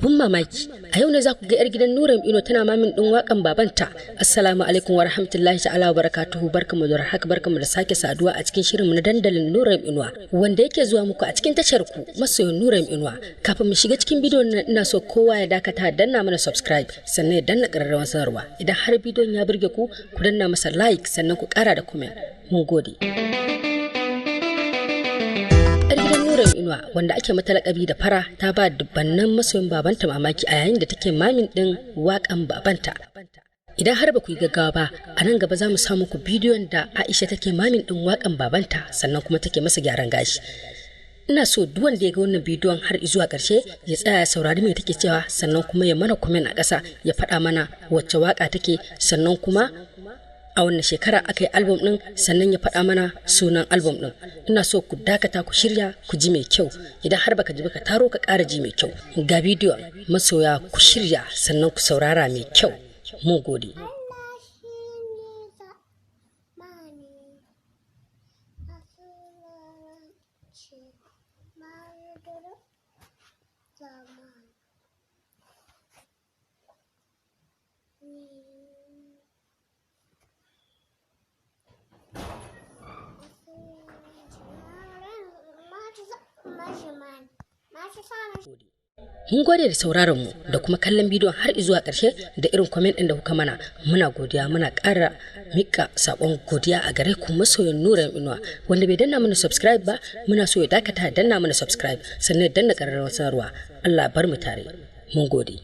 Abun mamaki, a yau ne za ku ga 'yar gidan Nura Ino tana mamin ɗin waƙan babanta. Assalamu alaikum wa rahmatullahi ta'ala wa barakatuhu, barkamu da haka, barkamu da sake saduwa a cikin shirinmu na dandalin Nura Inuwa, wanda yake zuwa muku a cikin tashar ku masoyin Nura Inuwa. Kafin mu shiga cikin bidiyon nan, ina so kowa ya dakata, danna mana subscribe, sannan ya danna ƙararrawar sanarwa. Idan har bidiyon ya burge ku, ku danna masa like, sannan ku ƙara da comment. Mun gode. Yar gidan Nura Inuwa, wanda ake mata lakabi da Fara, ta ba dubbannan masoyin babanta mamaki a yayin da take mamin din wakan babanta. Idan har ba ku yi gaggawa ba, a nan gaba za mu sa muku bidiyon da Aisha take mamin din wakan babanta, sannan kuma take masa gyaran gashi. Ina so duk wanda ya ga wannan bidiyon har zuwa ƙarshe ya tsaya ya saurari me take cewa, sannan kuma ya mana comment a ƙasa, ya faɗa mana wacce waka take, sannan kuma a wannan shekara aka yi album din, sannan ya faɗa mana sunan album din. Ina so ku dakata, ku shirya, ku ji mai kyau. Idan har baka ji ba, ka taro ka ƙara ji mai kyau. Ga bidiyon, masoya, ku shirya sannan ku saurara mai kyau. Mun gode. Allah shi ne zamani, asuranci mayar zamani. Mun gode da sauraron mu da kuma kallon bidiyon har zuwa ƙarshe da irin comment ɗin da kuka mana. Muna godiya, muna ƙara mika saƙon godiya a gare ku masoyan Nura Inuwa. Wanda bai danna mana subscribe ba, muna so ya dakata ya danna mana subscribe, sannan ya danna ƙararrawar sanarwa. Allah bar mu tare. Mun gode.